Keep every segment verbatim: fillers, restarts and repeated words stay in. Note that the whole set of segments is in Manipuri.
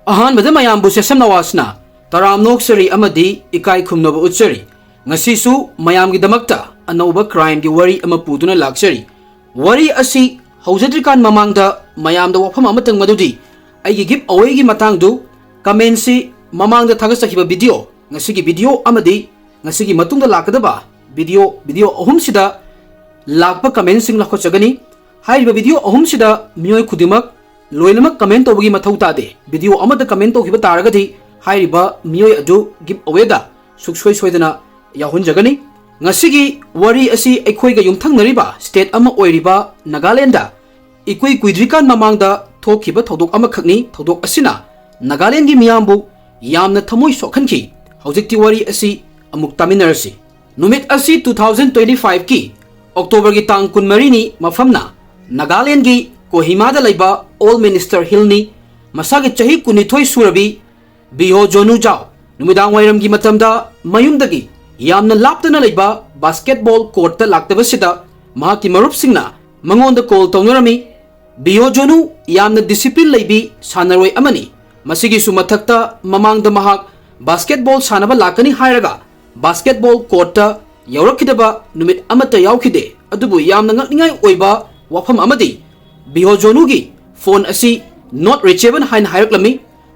ꯑꯍꯥꯟꯕꯗ ꯃꯌꯥꯝꯕꯨ ꯁꯦꯁꯝ ꯅꯋꯥꯁꯅ ꯇꯔꯥꯝꯅ ꯑꯣꯛꯆꯔꯤ ꯑꯃꯗꯤ ꯏꯀꯥꯏ ꯈꯨꯝꯅꯕ ꯎꯠꯆꯔꯤ꯫ ꯉꯁꯤꯁꯨ ꯃꯌꯥꯝꯒꯤꯗꯃꯛꯇ ꯑꯅꯧꯕ crimeꯒꯤ ꯋꯥꯔꯤ ꯑꯃ ꯄꯨꯗꯨꯅ ꯂꯥꯛꯆꯔꯤ꯫ ꯋꯥꯔꯤ ꯑꯁꯤ ꯍꯧꯖꯗ꯭ꯔꯤꯀꯥꯟ ꯃꯃꯥꯡꯗ ꯃꯌꯥꯝꯗ ꯋꯥꯐꯝ ꯑꯃꯇꯪ, ꯃꯗꯨꯗꯤ ꯑꯩꯒꯤ giveawayꯒꯤ ꯃꯇꯥꯡꯗꯨ commentꯁꯤ ꯃꯃꯥꯡꯗ ꯊꯥꯒꯠꯆꯈꯤꯕ video, ꯉꯁꯤꯒꯤ video ꯑꯃꯗꯤ ꯉꯁꯤꯒꯤ ꯃꯇꯨꯡꯗ ꯂꯥꯛꯀꯗꯕ video, video ꯑꯍꯨꯝꯁꯤꯗ ꯂꯥꯛꯄ commentꯁꯤꯡ ꯂꯧꯈꯠꯆꯒꯅꯤ꯫ ꯍꯥꯏꯔꯤꯕ video ꯑꯍꯨꯝꯁꯤꯗ ꯃꯤꯑꯣꯏ ꯈꯨꯗꯤꯡꯃꯛ ꯂꯣꯏꯅꯃꯛ comment ꯇꯧꯕꯒꯤ ꯃꯊꯧ ꯇꯥꯗꯦ꯫ Video ꯑꯃꯗ comment ꯇꯧꯈꯤꯕ ꯇꯥꯔꯒꯗꯤ ꯍꯥꯏꯔꯤꯕ ꯃꯤꯑꯣꯏ ꯑꯗꯨ giveawayꯗ ꯁꯨꯡꯁꯣꯏ ꯁꯣꯏꯗꯅ ꯌꯥꯎꯍꯟꯖꯒꯅꯤ꯫ ꯉꯁꯤꯒꯤ ꯋꯥꯔꯤ ꯑꯁꯤ ꯑꯩꯈꯣꯏꯒ ꯌꯨꯝꯊꯪꯅꯔꯤꯕ state ꯑꯃ ꯑꯣꯏꯔꯤꯕ ꯅꯥꯒꯥꯂꯦꯟꯗ ꯏꯀꯨꯏ ꯀꯨꯏꯗ꯭ꯔꯤꯀꯥꯟ ꯃꯃꯥꯡꯗ ꯊꯣꯛꯈꯤꯕ ꯊꯧꯗꯣꯛ ꯑꯃꯈꯛꯅꯤ꯫ ꯊꯧꯗꯣꯛ ꯑꯁꯤꯅ ꯅꯥꯒꯥꯂꯦꯟꯒꯤ ꯃꯤꯌꯥꯝꯕꯨ ꯌꯥꯝꯅ ꯊꯃꯣꯏ ꯁꯣꯛꯍꯟꯈꯤ꯫ ꯍꯧꯖꯤꯛꯇꯤ ꯋꯥꯔꯤ ꯑꯁꯤ ꯑꯃꯨꯛ ꯇꯥꯃꯤꯟꯅꯔꯁꯤ꯫ ꯅꯨꯃꯤꯠ ꯑꯁꯤ two thousand twenty fiveꯀꯤ Octoberꯒꯤ ꯇꯥꯡ ꯀꯨꯟꯃꯔꯤꯅꯤ꯫ ꯃꯐꯝꯅ ꯅꯥꯒꯥꯂꯦꯟꯒꯤ ꯀꯣꯍꯤꯃꯥꯗ ꯂꯩꯕ Old Minister Hillꯅꯤ꯫ ꯃꯁꯥꯒꯤ ꯆꯍꯤ ꯀꯨꯟꯅꯤꯊꯣꯏ ꯁꯨꯔꯕꯤ ꯕꯤꯍꯣ ꯖꯣꯅꯨ ꯖꯥꯎ ꯅꯨꯃꯤꯗꯥꯡ ꯋꯥꯏꯔꯝꯒꯤ ꯃꯇꯝꯗ ꯃꯌꯨꯝꯗꯒꯤ ꯌꯥꯝꯅ ꯂꯥꯞꯇꯅ ꯂꯩꯕ basketball courtꯇ ꯂꯥꯛꯇꯕꯁꯤꯗ ꯃꯍꯥꯛꯀꯤ ꯃꯔꯨꯞꯁꯤꯡꯅ ꯃꯉꯣꯟꯗ call ꯇꯧꯅꯔꯝꯃꯤ꯫ ꯕꯤꯍꯣ ꯖꯣꯅꯨ ꯌꯥꯝꯅ discipline ꯂꯩꯕꯤ ꯁꯥꯟꯅꯔꯣꯏ ꯑꯃꯅꯤ꯫ ꯃꯁꯤꯒꯤꯁꯨ ꯃꯊꯛꯇ ꯃꯃꯥꯡꯗ ꯃꯍꯥꯛ basketball ꯁꯥꯟꯅꯕ ꯂꯥꯛꯀꯅꯤ ꯍꯥꯏꯔꯒ basketball courtꯇ ꯌꯧꯔꯛꯈꯤꯗꯕ ꯅꯨꯃꯤꯠ ꯑꯃꯠꯇ ꯌꯥꯎꯈꯤꯗꯦ꯫ ꯑꯗꯨꯕꯨ ꯌꯥꯝꯅ ꯉꯛꯅꯤꯡꯉꯥꯏ ꯑꯣꯏꯕ ꯋꯥꯐꯝ ꯑꯃꯗꯤ ꯕꯤꯍꯣ ꯖꯣꯅꯨꯒꯤ phone ꯑꯁꯤ not reachable ꯍꯥꯏꯅ ꯍꯥꯏꯔꯛꯂꯝꯃꯤ꯫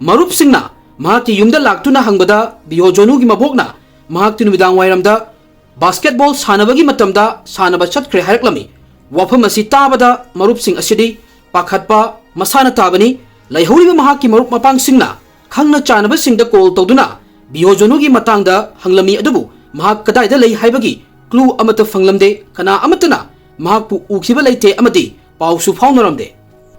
ꯃꯔꯨꯞꯁꯤꯡꯅ ꯃꯍꯥꯛꯀꯤ ꯌꯨꯝꯗ ꯂꯥꯛꯇꯨꯅ ꯍꯪꯕꯗ ꯕꯤꯍꯣ ꯖꯣꯅꯨꯒꯤ ꯃꯕꯣꯛꯅ ꯃꯍꯥꯛꯇꯤ ꯅꯨꯃꯤꯗꯥꯡ ꯋꯥꯏꯔꯝꯗ basketball ꯁꯥꯟꯅꯕꯒꯤ ꯃꯇꯝꯗ ꯁꯥꯟꯅꯕ ꯆꯠꯈ꯭ꯔꯦ ꯍꯥꯏꯔꯛꯂꯝꯃꯤ꯫ ꯋꯥꯐꯝ ꯑꯁꯤ ꯇꯥꯕꯗ ꯃꯔꯨꯞꯁꯤꯡ ꯑꯁꯤꯗꯤ ꯄꯥꯈꯠꯄ ꯃꯁꯥꯅ ꯇꯥꯕꯅꯤ꯫ ꯂꯩꯍꯧꯔꯤꯕ ꯃꯍꯥꯛꯀꯤ ꯃꯔꯨꯞ ꯃꯄꯥꯡꯁꯤꯡꯅ ꯈꯪꯅ ꯆꯥꯟꯅꯕꯁꯤꯡꯗ call ꯇꯧꯗꯨꯅ ꯕꯤꯍꯣ ꯖꯣꯅꯨꯒꯤ ꯃꯇꯥꯡꯗ ꯍꯪꯂꯝꯃꯤ, ꯑꯗꯨꯕꯨ ꯃꯍꯥꯛ ꯀꯗꯥꯏꯗ ꯂꯩ ꯍꯥꯏꯕꯒꯤ clue ꯑꯃꯠꯇ ꯐꯪꯂꯝꯗꯦ꯫ ꯀꯅꯥ ꯑꯃꯠꯇꯅ ꯃꯍꯥꯛꯄꯨ ꯎꯈꯤꯕ ꯂꯩꯇꯦ ꯑꯃꯗꯤ ꯄꯥꯎꯁꯨ ꯐꯥꯎꯅꯔꯝꯗꯦ꯫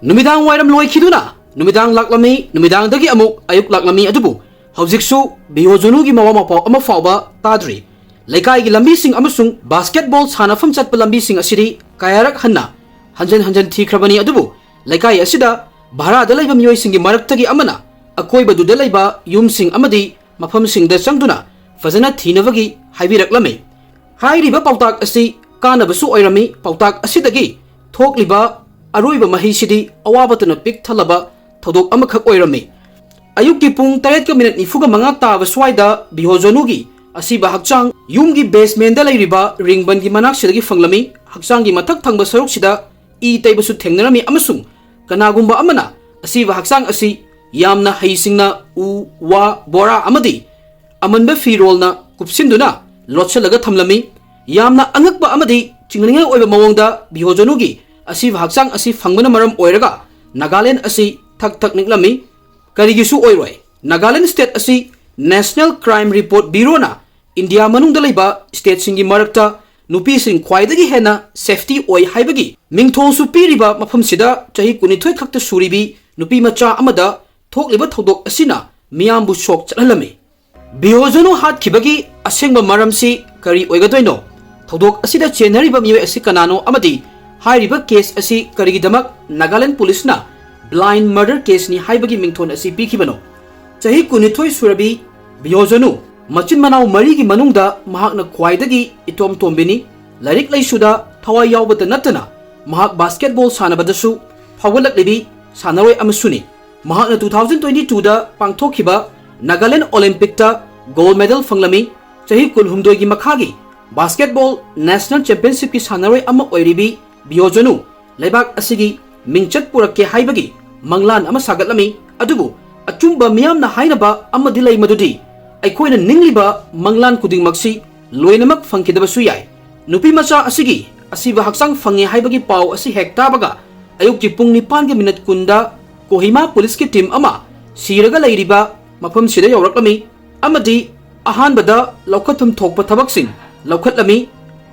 ꯅꯨꯃꯤꯗꯥꯡ ꯋꯥꯏꯔꯝ ꯂꯣꯏꯈꯤꯗꯨꯅ ꯅꯨꯃꯤꯗꯥꯡ ꯂꯥꯛꯂꯝꯃꯤ꯫ ꯅꯨꯃꯤꯗꯥꯡꯗꯒꯤ ꯑꯃꯨꯛ ꯑꯌꯨꯛ ꯂꯥꯛꯂꯝꯃꯤ, ꯑꯗꯨꯕꯨ ꯍꯧꯖꯤꯛꯁꯨ ꯕꯤꯍꯣ ꯖꯣꯅꯨꯒꯤ ꯃꯋꯥ ꯃꯄꯥꯎ ꯑꯃ ꯐꯥꯎꯕ ꯇꯥꯗ꯭ꯔꯤ꯫ ꯂꯩꯀꯥꯏꯒꯤ ꯂꯝꯕꯤꯁꯤꯡ ꯑꯃꯁꯨꯡ basketball ꯁꯥꯟꯅꯐꯝ ꯆꯠꯄ ꯂꯝꯕꯤꯁꯤꯡ ꯑꯁꯤꯗꯤ ꯀꯌꯥꯔꯛ ꯍꯟꯅ ꯍꯟꯖꯟ ꯍꯟꯖꯟ ꯊꯤꯈ꯭ꯔꯕꯅꯤ, ꯑꯗꯨꯕꯨ ꯂꯩꯀꯥꯏ ꯑꯁꯤꯗ ꯚꯔꯥꯗ ꯂꯩꯕ ꯃꯤꯑꯣꯏꯁꯤꯡꯒꯤ ꯃꯔꯛꯇꯒꯤ ꯑꯃꯅ ꯑꯀꯣꯏꯕꯗꯨꯗ ꯂꯩꯕ ꯌꯨꯝꯁꯤꯡ ꯑꯃꯗꯤ ꯃꯐꯝꯁꯤꯡꯗ ꯆꯪꯗꯨꯅ ꯐꯖꯅ ꯊꯤꯅꯕꯒꯤ ꯍꯥꯏꯕꯤꯔꯛꯂꯝꯃꯤ꯫ ꯍꯥꯏꯔꯤꯕ ꯄꯥꯎꯇꯥꯛ ꯑꯁꯤ ꯀꯥꯟꯅꯕꯁꯨ ꯑꯣꯏꯔꯝꯃꯤ꯫ ꯄꯥꯎꯇꯥꯛ ꯑꯁꯤꯗꯒꯤ ꯊꯣꯛꯂꯤꯕ ꯑꯔꯣꯏꯕ ꯃꯍꯩꯁꯤꯗꯤ ꯑꯋꯥꯕꯇꯅ ꯄꯤꯛ ꯊꯜꯂꯕ ꯊꯧꯗꯣꯛ ꯑꯃꯈꯛ ꯑꯣꯏꯔꯝꯃꯤ꯫ ꯑꯌꯨꯛꯀꯤ ꯄꯨꯡ ꯇꯔꯦꯠꯀ ꯃꯤꯅꯤꯠ ꯅꯤꯐꯨꯒ ꯃꯉꯥ ꯇꯥꯕ ꯁ꯭ꯋꯥꯏꯗ ꯕꯤꯍꯣꯖꯣꯅꯨꯒꯤ ꯑꯁꯤꯕ ꯍꯛꯆꯥꯡ ꯌꯨꯝꯒꯤ ꯕꯦꯁꯃꯦꯟꯗ ꯂꯩꯔꯤꯕ ꯔꯤꯡꯕꯟꯒꯤ ꯃꯅꯥꯛꯁꯤꯗꯒꯤ ꯐꯪꯂꯝꯃꯤ꯫ ꯍꯛꯆꯥꯡꯒꯤ ꯃꯊꯛ ꯊꯪꯕ ꯁꯔꯨꯛꯁꯤꯗ ꯏ ꯇꯩꯕꯁꯨ ꯊꯦꯡꯅꯔꯝꯃꯤ ꯑꯃꯁꯨꯡ ꯀꯅꯥꯒꯨꯝꯕ ꯑꯃꯅ ꯑꯁꯤꯕ ꯍꯛꯆꯥꯡ ꯑꯁꯤ ꯌꯥꯝꯅ ꯍꯩꯁꯤꯡꯅ ꯎ, ꯋꯥ, ꯕꯣꯔꯥ ꯑꯃꯗꯤ ꯑꯃꯟꯕ ꯐꯤꯔꯣꯜꯅ ꯀꯨꯞꯁꯤꯟꯗꯨꯅ ꯂꯣꯠꯁꯤꯜꯂꯒ ꯊꯝꯂꯝꯃꯤ꯫ ꯌꯥꯝꯅ ꯑꯉꯛꯄ ꯑꯃꯗꯤ ꯆꯤꯡꯅꯅꯤꯡꯉꯥꯏ ꯑꯣꯏꯕ ꯃꯑꯣꯡꯗ ꯕꯤꯍꯣꯖꯣꯅꯨꯒꯤ ꯑꯁꯤꯕ ꯍꯛꯆꯥꯡ ꯑꯁꯤ ꯐꯪꯕꯅ ꯃꯔꯝ ꯑꯣꯏꯔꯒ ꯅꯥꯒꯥꯂꯦꯟ ꯑꯁꯤ ꯊꯛ ꯊꯛ ꯅꯤꯛꯂꯝꯃꯤ꯫ ꯀꯔꯤꯒꯤꯁꯨ ꯑꯣꯏꯔꯣꯏ, ꯅꯥꯒꯥꯂꯦꯟ ꯁ꯭ꯇꯦꯠ ꯑꯁꯤ National Crime Report Bureauꯅ ꯏꯟꯗꯤꯌꯥ ꯃꯅꯨꯡꯗ ꯂꯩꯕ ꯁ꯭ꯇꯦꯠꯁꯤꯡꯒꯤ ꯃꯔꯛꯇ ꯅꯨꯄꯤꯁꯤꯡ ꯈ꯭ꯋꯥꯏꯗꯒꯤ ꯍꯦꯟꯅ ꯁꯦꯐꯇꯤ ꯑꯣꯏ ꯍꯥꯏꯕꯒꯤ ꯃꯤꯡꯊꯣꯜꯁꯨ ꯄꯤꯔꯤꯕ ꯃꯐꯝꯁꯤꯗ ꯆꯍꯤ ꯀꯨꯟꯅꯤꯊꯣꯏ ꯈꯛꯇ ꯁꯨꯔꯤꯕꯤ ꯅꯨꯄꯤ ꯃꯆꯥ ꯑꯃꯗ ꯊꯣꯛꯂꯤꯕ ꯊꯧꯗꯣꯛ ꯑꯁꯤꯅ ꯃꯤꯌꯥꯝꯕꯨ ꯁꯣꯛ ꯆꯠꯍꯜꯂꯝꯃꯤ꯫ ꯕꯤꯍꯣꯖꯅꯨ ꯍꯥꯠꯈꯤꯕꯒꯤ ꯑꯁꯦꯡꯕ ꯃꯔꯝꯁꯤ ꯀꯔꯤ ꯑꯣꯏꯒꯗꯣꯏꯅꯣ? ꯊꯧꯗꯣꯛ ꯑꯁꯤꯗ ꯆꯦꯟꯅꯔꯤꯕ ꯃꯤꯑꯣꯏ ꯑꯁꯤ ꯀꯅꯥꯅꯣ ꯑꯃꯗꯤ ꯍꯥꯏꯔꯤꯕ ꯀꯦꯁ ꯑꯁꯤ ꯀꯔꯤꯒꯤꯗꯃꯛ ꯅꯥꯒꯥꯂꯦꯟ ꯄꯨꯂꯤꯁꯅ blind murder caseꯅꯤ ꯍꯥꯏꯕꯒꯤ ꯃꯤꯡꯊꯣꯟ ꯑꯁꯤ ꯄꯤꯈꯤꯕꯅꯣ? ꯆꯍꯤ ꯀꯨꯟꯅꯤꯊꯣꯏ ꯁꯨꯔꯕꯤ ꯕꯤꯍꯣꯖꯅꯨ ꯃꯆꯤꯟ ꯃꯅꯥꯎ ꯃꯔꯤꯒꯤ ꯃꯅꯨꯡꯗ ꯃꯍꯥꯛꯅ ꯈ꯭ꯋꯥꯏꯗꯒꯤ ꯏꯇꯣꯝ ꯇꯣꯝꯕꯤꯅꯤ꯫ ꯂꯥꯏꯔꯤꯛ ꯂꯥꯏꯁꯨꯗ ꯊꯋꯥꯏ ꯌꯥꯎꯕꯇ ꯅꯠꯇꯅ ꯃꯍꯥꯛ ꯕꯥꯁꯀꯦꯠꯕꯣꯜ ꯁꯥꯟꯅꯕꯗꯁꯨ ꯐꯥꯎꯒꯠꯂꯛꯂꯤꯕꯤ ꯁꯥꯟꯅꯔꯣꯏ ꯑꯃꯁꯨꯅꯤ꯫ ꯃꯍꯥꯛꯅ two thousand twenty twoꯗ ꯄꯥꯡꯊꯣꯛꯈꯤꯕ ꯅꯥꯒꯥꯂꯦꯟ ꯑꯣꯂꯤꯝꯄꯤꯛꯇ ꯒꯣꯜꯗ ꯃꯦꯗꯜ ꯐꯪꯂꯝꯃꯤ꯫ ꯆꯍꯤ ꯀꯨꯟꯍꯨꯝꯗꯣꯏꯒꯤ ꯃꯈꯥꯒꯤ ꯕꯥꯁꯀꯦꯠꯕꯣꯜ ꯅꯦꯁꯅꯦꯜ ꯆꯦꯝꯄꯤꯌꯟꯁꯤꯞꯀꯤ ꯁꯥꯟꯅꯔꯣꯏ ꯑꯃ ꯑꯣꯏꯔꯤꯕꯤ ꯕꯤꯌꯣꯖꯅꯨ ꯂꯩꯕꯥꯛ ꯑꯁꯤꯒꯤ ꯃꯤꯡꯆꯠ ꯄꯨꯔꯛꯀꯦ ꯍꯥꯏꯕꯒꯤ ꯃꯪꯂꯥꯟ ꯑꯃ ꯁꯥꯒꯠꯂꯝꯃꯤ꯫ ꯑꯗꯨꯕꯨ ꯑꯆꯨꯝꯕ ꯃꯤꯌꯥꯝꯅ ꯍꯥꯏꯅꯕ ꯑꯃꯗꯤ ꯂꯩ, ꯃꯗꯨꯗꯤ ꯑꯩꯈꯣꯏꯅ ꯅꯤꯡꯂꯤꯕ ꯃꯪꯂꯥꯟ ꯈꯨꯗꯤꯡꯃꯛꯁꯤ ꯂꯣꯏꯅꯃꯛ ꯐꯪꯈꯤꯗꯕꯁꯨ ꯌꯥꯏ꯫ ꯅꯨꯄꯤ ꯃꯆꯥ ꯑꯁꯤꯒꯤ ꯑꯁꯤꯕ ꯍꯛꯆꯥꯡ ꯐꯪꯉꯦ ꯍꯥꯏꯕꯒꯤ ꯄꯥꯎ ꯑꯁꯤ ꯍꯦꯛ ꯇꯥꯕꯒ ꯑꯌꯨꯛꯀꯤ ꯄꯨꯡ ꯅꯤꯄꯥꯟꯒꯤ ꯃꯤꯅꯠ ꯀꯨꯟꯗ ꯀꯣꯍꯤꯃꯥ ꯄꯨꯂꯤꯁꯀꯤ ꯇꯤꯝ ꯑꯃ ꯁꯤꯔꯒ ꯂꯩꯔꯤꯕ ꯃꯐꯝꯁꯤꯗ ꯌꯧꯔꯛꯂꯝꯃꯤ ꯑꯃꯗꯤ ꯑꯍꯥꯟꯕꯗ ꯂꯧꯈꯠꯐꯝ ꯊꯣꯛꯄ ꯊꯕꯛꯁꯤꯡ ꯂꯧꯈꯠꯂꯝꯃꯤ꯫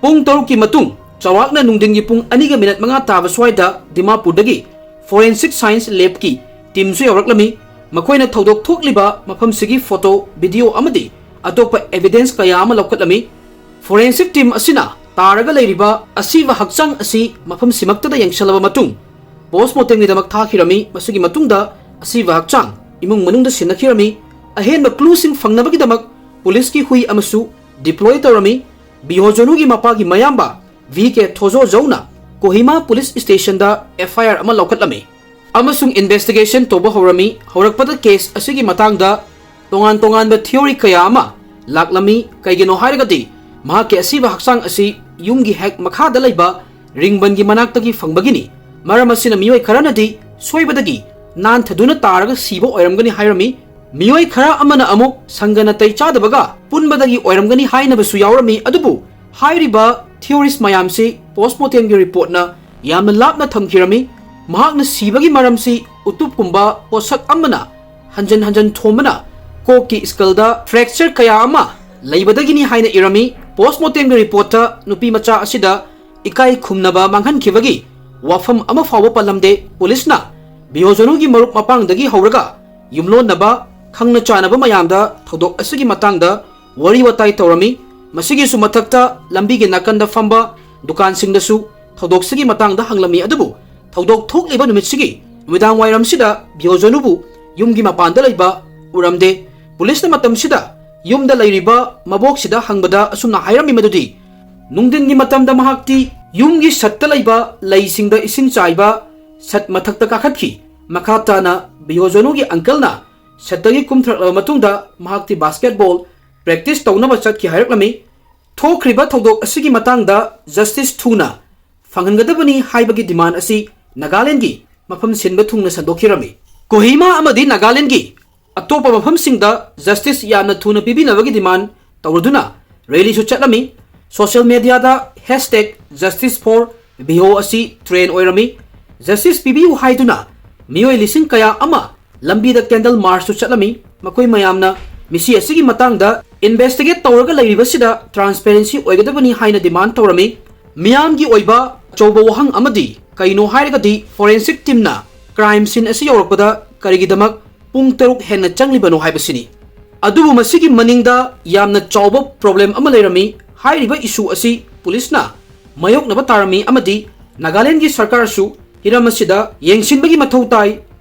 ꯄꯨꯡ ꯇꯔꯨꯛꯀꯤ ꯃꯇꯨꯡ ꯆꯥꯎꯔꯥꯛꯅ ꯅꯨꯡꯊꯤꯟꯒꯤ ꯄꯨꯡ ꯑꯅꯤꯒ ꯃꯤꯅꯠ ꯃꯉꯥ ꯇꯥꯕ ꯁ꯭ꯋꯥꯏꯗ ꯗꯤꯃꯥꯄꯨꯔꯗꯒꯤ forensic science labꯀꯤ ꯇꯤꯝꯁꯨ ꯌꯧꯔꯛꯂꯝꯃꯤ꯫ ꯃꯈꯣꯏꯅ ꯊꯧꯗꯣꯛ ꯊꯣꯛꯂꯤꯕ ꯃꯐꯝꯁꯤꯒꯤ ꯐꯣꯇꯣ, ꯚꯤꯗꯤꯑꯣ ꯑꯃꯗꯤ ꯑꯇꯣꯞꯄ ꯑꯦꯚꯤꯗꯦꯟꯁ ꯀꯌꯥ ꯑꯃ ꯂꯧꯈꯠꯂꯝꯃꯤ꯫ Forensic team ꯑꯁꯤꯅ ꯇꯥꯔꯒ ꯂꯩꯔꯤꯕ ꯑꯁꯤꯕ ꯍꯛꯆꯥꯡ ꯑꯁꯤ ꯃꯐꯝꯁꯤꯃꯛꯇꯗ ꯌꯦꯡꯁꯤꯜꯂꯕ ꯃꯇꯨꯡ ꯄꯣꯁꯃꯣꯔꯇꯦꯝꯒꯤꯗꯃꯛ ꯊꯥꯈꯤꯔꯝꯃꯤ꯫ ꯃꯁꯤꯒꯤ ꯃꯇꯨꯡꯗ ꯑꯁꯤꯕ ꯍꯛꯆꯥꯡ ꯏꯃꯨꯡ ꯃꯅꯨꯡꯗ ꯁꯤꯟꯅꯈꯤꯔꯝꯃꯤ꯫ ꯑꯍꯦꯟꯕ clueꯁꯤꯡ ꯐꯪꯅꯕꯒꯤꯗꯃꯛ ꯄꯨꯂꯤꯁꯀꯤ ꯍꯨꯏ ꯑꯃꯁꯨ deploy ꯇꯧꯔꯝꯃꯤ꯫ ꯕꯤꯍꯣꯖꯅꯨꯒꯤ ꯃꯄꯥꯒꯤ ꯃꯌꯥꯝꯕ ꯚꯤ ꯀꯦ ꯊꯣꯖꯣꯖꯧꯅ ꯀꯣꯍꯤꯃꯥ ꯄꯨꯂꯤꯁ ꯁ꯭ꯇꯦꯁꯟꯗ FIR ꯑꯃ ꯂꯧꯈꯠꯂꯝꯃꯤ꯫ ꯑꯃꯁꯨꯡ investigation ꯇꯧꯕ ꯍꯧꯔꯝꯃꯤ꯫ ꯍꯧꯔꯛꯄꯗ case ꯑꯁꯤꯒꯤ ꯃꯇꯥꯡꯗ ꯇꯣꯉꯥꯟ ꯇꯣꯉꯥꯟꯕ theory ꯀꯌꯥ ꯑꯃ ꯂꯥꯛꯂꯝꯃꯤ꯫ ꯀꯩꯒꯤꯅꯣ ꯍꯥꯏꯔꯒꯗꯤ ꯃꯍꯥꯛꯀꯤ ꯑꯁꯤꯕ ꯍꯛꯆꯥꯡ ꯑꯁꯤ ꯌꯨꯝꯒꯤ ꯍꯦꯛ ꯃꯈꯥꯗ ꯂꯩꯕ ꯔꯤꯡꯕꯟꯒꯤ ꯃꯅꯥꯛꯇꯒꯤ ꯐꯪꯕꯒꯤꯅꯤ꯫ ꯃꯔꯝ ꯑꯁꯤꯅ ꯃꯤꯑꯣꯏ ꯈꯔꯅꯗꯤ ꯁꯣꯏꯕꯗꯒꯤ ꯅꯥꯟꯊꯗꯨꯅ ꯇꯥꯔꯒ ꯁꯤꯕ ꯑꯣꯏꯔꯝꯒꯅꯤ ꯍꯥꯏꯔꯝꯃꯤ꯫ ꯃꯤꯑꯣꯏ ꯈꯔ ꯑꯃꯅ ꯑꯃꯨꯛ ꯁꯪꯒ ꯅꯥꯇꯩ ꯆꯥꯗꯕꯒ ꯄꯨꯟꯕꯗꯒꯤ ꯑꯣꯏꯔꯝꯒꯅꯤ ꯍꯥꯏꯅꯕꯁꯨ ꯌꯥꯎꯔꯝꯃꯤ꯫ ꯑꯗꯨꯕꯨ ꯍꯥꯏꯔꯤꯕ theories ꯃꯌꯥꯝꯁꯤ postmortemꯒꯤ reportꯅ ꯌꯥꯝꯅ ꯂꯥꯞꯅ ꯊꯝꯈꯤꯔꯝꯃꯤ꯫ ꯃꯍꯥꯛꯅ ꯁꯤꯕꯒꯤ ꯃꯔꯝꯁꯤ ꯎꯇꯨꯞꯀꯨꯝꯕ ꯄꯣꯠꯁꯛ ꯑꯃꯅ ꯍꯟꯖꯟ ꯍꯟꯖꯟ ꯊꯣꯝꯕꯅ ꯀꯣꯛꯀꯤ skullꯗ fracture ꯀꯌꯥ ꯑꯃ ꯂꯩꯕꯗꯒꯤꯅꯤ ꯍꯥꯏꯅ ꯏꯔꯝꯃꯤ꯫ Postmortemꯒꯤ reportꯇ ꯅꯨꯄꯤ ꯃꯆꯥ ꯑꯁꯤꯗ ꯏꯀꯥꯏ ꯈꯨꯝꯅꯕ ꯃꯥꯡꯍꯟꯈꯤꯕꯒꯤ ꯋꯥꯐꯝ ꯑꯃ ꯐꯥꯎꯕ ꯄꯜꯂꯝꯗꯦ꯫ ꯄꯨꯂꯤꯁꯅ ꯕꯤꯌꯣꯖꯅꯨꯒꯤ ꯃꯔꯨꯞ ꯃꯄꯥꯡꯗꯒꯤ ꯍꯧꯔꯒ ꯌꯨꯝꯂꯣꯟꯅꯕ, ꯈꯪꯅ ꯆꯥꯟꯅꯕ ꯃꯌꯥꯝꯗ ꯊꯧꯗꯣꯛ ꯑꯁꯤꯒꯤ ꯃꯇꯥꯡꯗ ꯋꯥꯔꯤ ꯋꯥꯇꯥꯏ ꯇꯧꯔꯝꯃꯤ꯫ ꯃꯁꯤꯒꯤꯁꯨ ꯃꯊꯛꯇ ꯂꯝꯕꯤꯒꯤ ꯅꯥꯀꯟꯗ ꯐꯝꯕ ꯗꯨꯀꯥꯟꯁꯤꯡꯗꯁꯨ ꯊꯧꯗꯣꯛꯁꯤꯒꯤ ꯃꯇꯥꯡꯗ ꯍꯪꯂꯝꯃꯤ꯫ ꯑꯗꯨꯕꯨ ꯊꯧꯗꯣꯛ ꯊꯣꯛꯂꯤꯕ ꯅꯨꯃꯤꯠꯁꯤꯒꯤ ꯅꯨꯃꯤꯗꯥꯡ ꯋꯥꯏꯔꯝꯁꯤꯗ ꯕꯤꯌꯣꯖꯅꯨꯕꯨ ꯌꯨꯝꯒꯤ ꯃꯄꯥꯟꯗ ꯂꯩꯕ ꯎꯔꯝꯗꯦ꯫ ꯄꯨꯂꯤꯁꯅ ꯃꯇꯝꯁꯤꯗ ꯌꯨꯝꯗ ꯂꯩꯔꯤꯕ ꯃꯕꯣꯛꯁꯤꯗ ꯍꯪꯕꯗ ꯑꯁꯨꯝꯅ ꯍꯥꯏꯔꯝꯃꯤ ꯃꯗꯨꯗꯤ, ꯅꯨꯡꯊꯤꯟꯒꯤ ꯃꯇꯝꯗ ꯃꯍꯥꯛꯇꯤ ꯌꯨꯝꯒꯤ ꯁꯠꯇ ꯂꯩꯕ ꯂꯩꯁꯤꯡꯗ ꯏꯁꯤꯡ ꯆꯥꯏꯕ ꯁꯠ ꯃꯊꯛꯇ ꯀꯥꯈꯠꯈꯤ꯫ ꯃꯈꯥ ꯇꯥꯅ ꯕꯤꯌꯣꯖꯅꯨꯒꯤ uncleꯅ ꯁꯠꯇꯒꯤ ꯀꯨꯝꯊꯔꯛꯂꯕ ꯃꯇꯨꯡꯗ ꯃꯍꯥꯛꯇꯤ basketball practice ꯇꯧꯅꯕ ꯆꯠꯈꯤ ꯍꯥꯏꯔꯛꯂꯝꯃꯤ꯫ ꯊꯣꯛꯈ꯭ꯔꯤꯕ ꯊꯧꯗꯣꯛ ꯑꯁꯤꯒꯤ ꯃꯇꯥꯡꯗ justice ꯊꯨꯅ ꯐꯪꯍꯟꯒꯗꯕꯅꯤ ꯍꯥꯏꯕꯒꯤ demand ꯑꯁꯤ ꯅꯥꯒꯥꯂꯦꯟꯒꯤ ꯃꯐꯝ ꯁꯤꯟꯕ ꯊꯨꯡꯅ ꯁꯟꯗꯣꯛꯈꯤꯔꯝꯃꯤ꯫ ꯀꯣꯍꯤꯃꯥ ꯑꯃꯗꯤ ꯅꯥꯒꯥꯂꯦꯟꯒꯤ ꯑꯇꯣꯞꯄ ꯃꯐꯝꯁꯤꯡꯗ justice ꯌꯥꯝꯅ ꯊꯨꯅ ꯄꯤꯕꯤꯅꯕꯒꯤ demand ꯇꯧꯔꯗꯨꯅ rallyꯁꯨ ꯆꯠꯂꯝꯃꯤ꯫ Social mediaꯗ hashtag justice for ꯕꯤꯍꯣ ꯑꯁꯤ trend ꯑꯣꯏꯔꯝꯃꯤ꯫ Justice ꯄꯤꯕꯤꯌꯨ ꯍꯥꯏꯗꯨꯅ ꯃꯤꯑꯣꯏ ꯂꯤꯁꯤꯡ ꯀꯌꯥ ꯑꯃ ꯂꯝꯕꯤꯗ candle marchꯁꯨ ꯆꯠꯂꯝꯃꯤ꯫ ꯃꯈꯣꯏ ꯃꯌꯥꯝꯅ ꯃꯤꯁꯤ ꯑꯁꯤꯒꯤ ꯃꯇꯥꯡꯗ investigate ꯇꯧꯔꯒ ꯂꯩꯔꯤꯕꯁꯤꯗ transparency ꯑꯣꯏꯒꯗꯕꯅꯤ ꯍꯥꯏꯅ demand ꯇꯧꯔꯝꯃꯤ꯫ ꯃꯤꯌꯥꯝꯒꯤ ꯑꯣꯏꯕ ꯑꯆꯧꯕ ꯋꯥꯍꯪ ꯑꯃꯗꯤ ꯀꯩꯅꯣ ꯍꯥꯏꯔꯒꯗꯤ forensic teamꯅ crime scene ꯑꯁꯤ ꯌꯧꯔꯛꯄꯗ ꯀꯔꯤꯒꯤꯗꯃꯛ ꯄꯨꯡ ꯇꯔꯨꯛ ꯍꯦꯟꯅ ꯆꯪꯂꯤꯕꯅꯣ ꯍꯥꯏꯕꯁꯤꯅꯤ꯫ ꯑꯗꯨꯕꯨ ꯃꯁꯤꯒꯤ ꯃꯅꯤꯡꯗ ꯌꯥꯝꯅ ꯆꯥꯎꯕ problem ꯑꯃ ꯂꯩꯔꯝꯃꯤ꯫ ꯍꯥꯏꯔꯤꯕ issue ꯑꯁꯤ ꯄꯨꯂꯤꯁꯅ ꯃꯥꯌꯣꯛꯅꯕ ꯇꯥꯔꯝꯃꯤ ꯑꯃꯗꯤ ꯅꯥꯒꯥꯂꯦꯟꯒꯤ ꯁꯔꯀꯥꯔꯁꯨ ꯍꯤꯔꯝ ꯑꯁꯤꯗ ꯌꯦꯡꯁꯤꯟꯕꯒꯤ ꯃꯊꯧ ꯇꯥꯏ꯫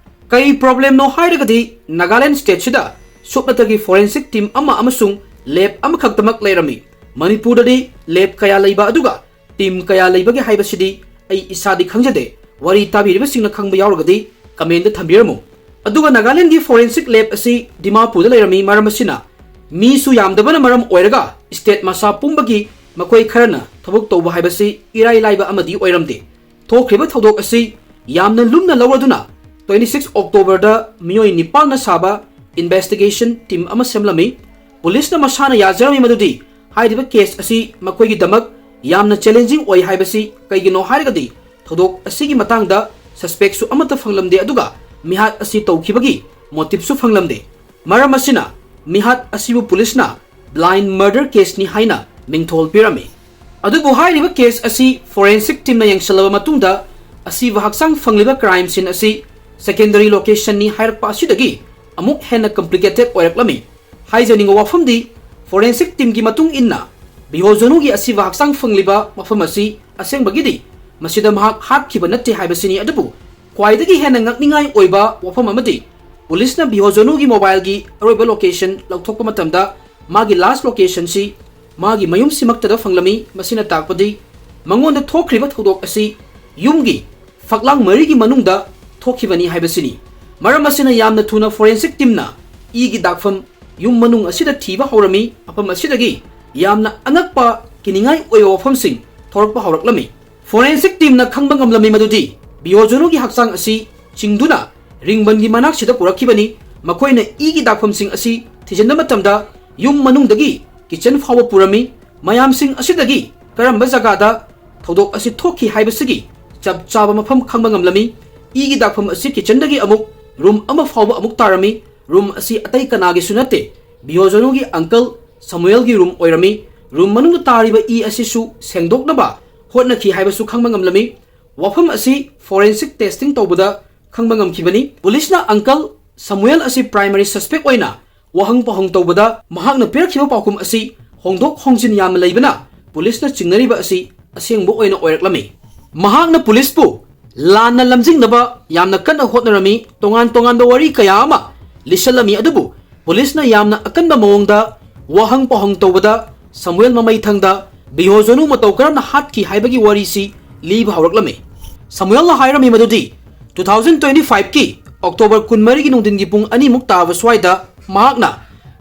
ꯀꯔꯤ problemꯅꯣ ꯍꯥꯏꯔꯒꯗꯤ ꯅꯥꯒꯥꯂꯦꯟ stateꯁꯤꯗ ꯁꯨꯞꯅꯇꯒꯤ forensic team ꯑꯃ ꯑꯃꯁꯨꯡ lab ꯑꯃꯈꯛꯇꯃꯛ ꯂꯩꯔꯝꯃꯤ꯫ ꯃꯅꯤꯄꯨꯔꯗꯗꯤ lab ꯀꯌꯥ ꯂꯩꯕ ꯑꯗꯨꯒ team ꯀꯌꯥ ꯂꯩꯕꯒꯦ ꯍꯥꯏꯕꯁꯤꯗꯤ ꯑꯩ ꯏꯁꯥꯗꯤ ꯈꯪꯖꯗꯦ꯫ ꯋꯥꯔꯤ ꯇꯥꯕꯤꯔꯤꯕꯁꯤꯡꯅ ꯈꯪꯕ ꯌꯥꯎꯔꯒꯗꯤ ꯀꯃꯦꯟꯗ ꯊꯝꯕꯤꯔꯝꯃꯨ꯫ ꯑꯗꯨꯒ ꯅꯥꯒꯥꯂꯦꯟꯒꯤ forensic lab ꯑꯁꯤ ꯗꯤꯃꯥꯄꯨꯔꯗ ꯂꯩꯔꯝꯃꯤ, ꯃꯔꯝ ꯑꯁꯤꯅ ꯃꯤꯁꯨ ꯌꯥꯝꯗꯕꯅ ꯃꯔꯝ ꯑꯣꯏꯔꯒ state ꯃꯆꯥ ꯄꯨꯝꯕꯒꯤ ꯃꯈꯣꯏ ꯈꯔꯅ ꯊꯕꯛ ꯇꯧꯕ ꯍꯥꯏꯕꯁꯤ ꯏꯔꯥꯏ ꯂꯥꯏꯕ ꯑꯃꯗꯤ ꯑꯣꯏꯔꯝꯗꯦ꯫ ꯊꯣꯛꯈ꯭ꯔꯤꯕ ꯊꯧꯗꯣꯛ ꯑꯁꯤ ꯌꯥꯝꯅ ꯂꯨꯝꯅ ꯂꯧꯔꯗꯨꯅ twenty six Octoberꯗ ꯃꯤꯑꯣꯏ ꯅꯤꯄꯥꯟꯅ ꯁꯥꯕ investigation team ꯑꯃ ꯁꯦꯝꯂꯝꯃꯤ꯫ ꯄꯨꯂꯤꯁꯅ ꯃꯁꯥꯅ ꯌꯥꯖꯔꯝꯃꯤ ꯃꯗꯨꯗꯤ ꯍꯥꯏꯔꯤꯕ case ꯑꯁꯤ ꯃꯈꯣꯏꯒꯤꯗꯃꯛ ꯌꯥꯝꯅ challenging ꯑꯣꯏ ꯍꯥꯏꯕꯁꯤ ꯀꯩꯒꯤꯅꯣ ꯍꯥꯏꯔꯒꯗꯤ ꯊꯧꯗꯣꯛ ꯑꯁꯤꯒꯤ ꯃꯇꯥꯡꯗ suspectꯁꯨ ꯑꯃꯠꯇ ꯐꯪꯂꯝꯗꯦ, ꯑꯗꯨꯒ ꯃꯤꯍꯥꯠ ꯑꯁꯤ ꯇꯧꯈꯤꯕꯒꯤ motiveꯁꯨ ꯐꯪꯂꯝꯗꯦ꯫ ꯃꯔꯝ ꯑꯁꯤꯅ ꯃꯤꯍꯥꯠ ꯑꯁꯤꯕꯨ ꯄꯨꯂꯤꯁꯅ blind murder caseꯅꯤ ꯍꯥꯏꯅ ꯃꯤꯡꯊꯣꯜ ꯄꯤꯔꯝꯃꯤ꯫ ꯑꯗꯨꯕꯨ ꯍꯥꯏꯔꯤꯕ case ꯑꯁꯤ forensic teamꯅ ꯌꯦꯡꯁꯤꯜꯂꯕ ꯃꯇꯨꯡꯗ ꯑꯁꯤꯕ ꯍꯛꯆꯥꯡ ꯐꯪꯂꯤꯕ crime scene ꯑꯁꯤ secondary locationꯅꯤ ꯍꯥꯏꯔꯛꯄ ꯑꯁꯤꯗꯒꯤ ꯑꯃꯨꯛ ꯍꯦꯟꯅ complicated ꯑꯣꯏꯔꯛꯂꯝꯃꯤ꯫ ꯍꯥꯏꯖꯅꯤꯡꯕ ꯋꯥꯐꯝꯗꯤ, forensic teamꯒꯤ ꯃꯇꯨꯡ ꯏꯟꯅ ꯕꯤꯍꯣꯖꯣꯅꯨꯒꯤ ꯑꯁꯤꯕ ꯍꯛꯆꯥꯡ ꯐꯪꯂꯤꯕ ꯃꯐꯝ ꯑꯁꯤ ꯑꯁꯦꯡꯕꯒꯤꯗꯤ ꯃꯁꯤꯗ ꯃꯍꯥꯛ ꯍꯥꯠꯈꯤꯕ ꯅꯠꯇꯦ ꯍꯥꯏꯕꯁꯤꯅꯤ꯫ ꯑꯗꯨꯕꯨ ꯈ꯭ꯋꯥꯏꯗꯒꯤ ꯍꯦꯟꯅ ꯉꯛꯅꯤꯡꯉꯥꯏ ꯑꯣꯏꯕ ꯋꯥꯐꯝ ꯑꯃꯗꯤ, ꯄꯨꯂꯤꯁꯅ ꯕꯤꯍꯣꯖꯣꯅꯨꯒꯤ mobileꯒꯤ ꯑꯔꯣꯏꯕ location ꯂꯧꯊꯣꯛꯄ ꯃꯇꯝꯗ ꯃꯥꯒꯤ last locationꯁꯤ ꯃꯥꯒꯤ ꯃꯌꯨꯝꯁꯤꯃꯛꯇꯗ ꯐꯪꯂꯝꯃꯤ꯫ ꯃꯁꯤꯅ ꯇꯥꯛꯄꯗꯤ ꯃꯉꯣꯟꯗ ꯊꯣꯛꯈ꯭ꯔꯤꯕ ꯊꯧꯗꯣꯛ ꯑꯁꯤ ꯌꯨꯝꯒꯤ ꯐꯛꯂꯥꯡ ꯃꯔꯤꯒꯤ ꯃꯅꯨꯡꯗ ꯊꯣꯛꯈꯤꯕꯅꯤ ꯍꯥꯏꯕꯁꯤꯅꯤ꯫ ꯃꯔꯝ ꯑꯁꯤꯅ ꯌꯥꯝꯅ ꯊꯨꯅ forensic teamꯅ ꯏꯒꯤ ꯗꯥꯛꯐꯝ ꯌꯨꯝ ꯃꯅꯨꯡ ꯑꯁꯤꯗ ꯊꯤꯕ ꯍꯧꯔꯝꯃꯤ꯫ ꯃꯐꯝ ꯑꯁꯤꯗꯒꯤ ꯌꯥꯝꯅ ꯑꯉꯛꯄ, ꯀꯤꯅꯤꯡꯉꯥꯏ ꯑꯣꯏꯕ ꯋꯥꯐꯝꯁꯤꯡ ꯊꯣꯔꯛꯄ ꯍꯧꯔꯛꯂꯝꯃꯤ꯫ Forensic teamꯅ ꯈꯪꯕ ꯉꯝꯂꯝꯃꯤ ꯃꯗꯨꯗꯤ ꯕꯤꯌꯣꯖꯣꯅꯨꯒꯤ ꯍꯛꯆꯥꯡ ꯑꯁꯤ ꯆꯤꯡꯗꯨꯅ ꯔꯤꯡꯕꯟꯒꯤ ꯃꯅꯥꯛꯁꯤꯗ ꯄꯨꯔꯛꯈꯤꯕꯅꯤ꯫ ꯃꯈꯣꯏꯅ ꯏꯒꯤ ꯗꯥꯛꯐꯝꯁꯤꯡ ꯑꯁꯤ ꯊꯤꯖꯤꯟꯕ ꯃꯇꯝꯗ ꯌꯨꯝ ꯃꯅꯨꯡꯗꯒꯤ kitchen ꯐꯥꯎꯕ ꯄꯨꯔꯝꯃꯤ꯫ ꯃꯌꯥꯝꯁꯤꯡ ꯑꯁꯤꯗꯒꯤ ꯀꯔꯝꯕ ꯖꯒꯥꯗ ꯊꯧꯗꯣꯛ ꯑꯁꯤ ꯊꯣꯛꯈꯤ ꯍꯥꯏꯕꯁꯤꯒꯤ ꯆꯞ ꯆꯥꯕ ꯃꯐꯝ ꯈꯪꯕ ꯉꯝꯂꯝꯃꯤ꯫ ꯏꯒꯤ ꯗꯥꯛꯐꯝ ꯑꯁꯤ kitchenꯗꯒꯤ ꯑꯃꯨꯛ room ꯑꯃ ꯐꯥꯎꯕ ꯑꯃꯨꯛ ꯇꯥꯔꯝꯃꯤ꯫ Room ꯑꯁꯤ ꯑꯇꯩ ꯀꯅꯥꯒꯤꯁꯨ ꯅꯠꯇꯦ, ꯕꯤꯌꯣꯖꯣꯅꯨꯒꯤ uncle ꯁꯃꯨꯑꯦꯜꯒꯤ room ꯑꯣꯏꯔꯝꯃꯤ꯫ Room ꯃꯅꯨꯡꯗ ꯇꯥꯔꯤꯕ ꯏ ꯑꯁꯤꯁꯨ ꯁꯦꯡꯗꯣꯛꯅꯕ ꯍꯣꯠꯅꯈꯤ ꯍꯥꯏꯕꯁꯨ ꯈꯪꯕ ꯉꯝꯂꯝꯃꯤ꯫ ꯋꯥꯐꯝ ꯑꯁꯤ forensic testing ꯇꯧꯕꯗ ꯈꯪꯕ ꯉꯝꯈꯤꯕꯅꯤ꯫ ꯄꯨꯂꯤꯁꯅ uncle ꯁꯃꯨꯑꯦꯜ ꯑꯁꯤ primary suspect ꯑꯣꯏꯅ ꯋꯥꯍꯪ ꯄꯥꯎꯍꯪ ꯇꯧꯕꯗ ꯃꯍꯥꯛꯅ ꯄꯤꯔꯛꯈꯤꯕ ꯄꯥꯎꯈꯨꯝ ꯑꯁꯤ ꯍꯣꯡꯗꯣꯛ ꯍꯣꯡꯖꯤꯟ ꯌꯥꯝꯅ ꯂꯩꯕꯅ ꯄꯨꯂꯤꯁꯅ ꯆꯤꯡꯅꯔꯤꯕ ꯑꯁꯤ ꯑꯁꯦꯡꯕ ꯑꯣꯏꯅ ꯑꯣꯏꯔꯛꯂꯝꯃꯤ꯫ ꯃꯍꯥꯛꯅ ꯄꯨꯂꯤꯁꯄꯨ ꯂꯥꯟꯅ ꯂꯝꯖꯤꯡꯅꯕ ꯌꯥꯝꯅ ꯀꯟꯅ ꯍꯣꯠꯅꯔꯝꯃꯤ, ꯇꯣꯉꯥꯟ ꯇꯣꯉꯥꯟꯕ ꯋꯥꯔꯤ ꯀꯌꯥ ꯑꯃ ꯂꯤꯁꯜꯂꯝꯃꯤ, ꯑꯗꯨꯕꯨ ꯄꯨꯂꯤꯁꯅ ꯌꯥꯝꯅ ꯑꯀꯟꯕ ꯃꯑꯣꯡꯗ ꯋꯥꯍꯪ ꯄꯥꯎꯍꯪ ꯇꯧꯕꯗ ꯁꯃꯨꯑꯦꯜ ꯃꯃꯩꯊꯪꯗ ꯕꯤꯍꯣꯖꯣꯅꯨ ꯃꯇꯧ ꯀꯔꯝꯅ ꯍꯥꯠꯈꯤ ꯍꯥꯏꯕꯒꯤ ꯋꯥꯔꯤꯁꯤ ꯂꯤꯕ ꯍꯧꯔꯛꯂꯝꯃꯤ꯫ ꯁꯃꯨꯑꯦꯜꯅ ꯍꯥꯏꯔꯝꯃꯤ ꯃꯗꯨꯗꯤ ꯇꯨ ꯊꯥꯎꯖꯟ ꯇ꯭ꯋꯦꯟꯇꯤ ꯐꯥꯏꯚꯀꯤ ꯑꯣꯛꯇꯣꯕꯔ ꯀꯨꯟꯃꯔꯤꯒꯤ ꯅꯨꯡꯊꯤꯟꯒꯤ ꯄꯨꯡ ꯑꯅꯤꯃꯨꯛ ꯇꯥꯕ ꯁ꯭ꯋꯥꯏꯗ ꯃꯍꯥꯛꯅ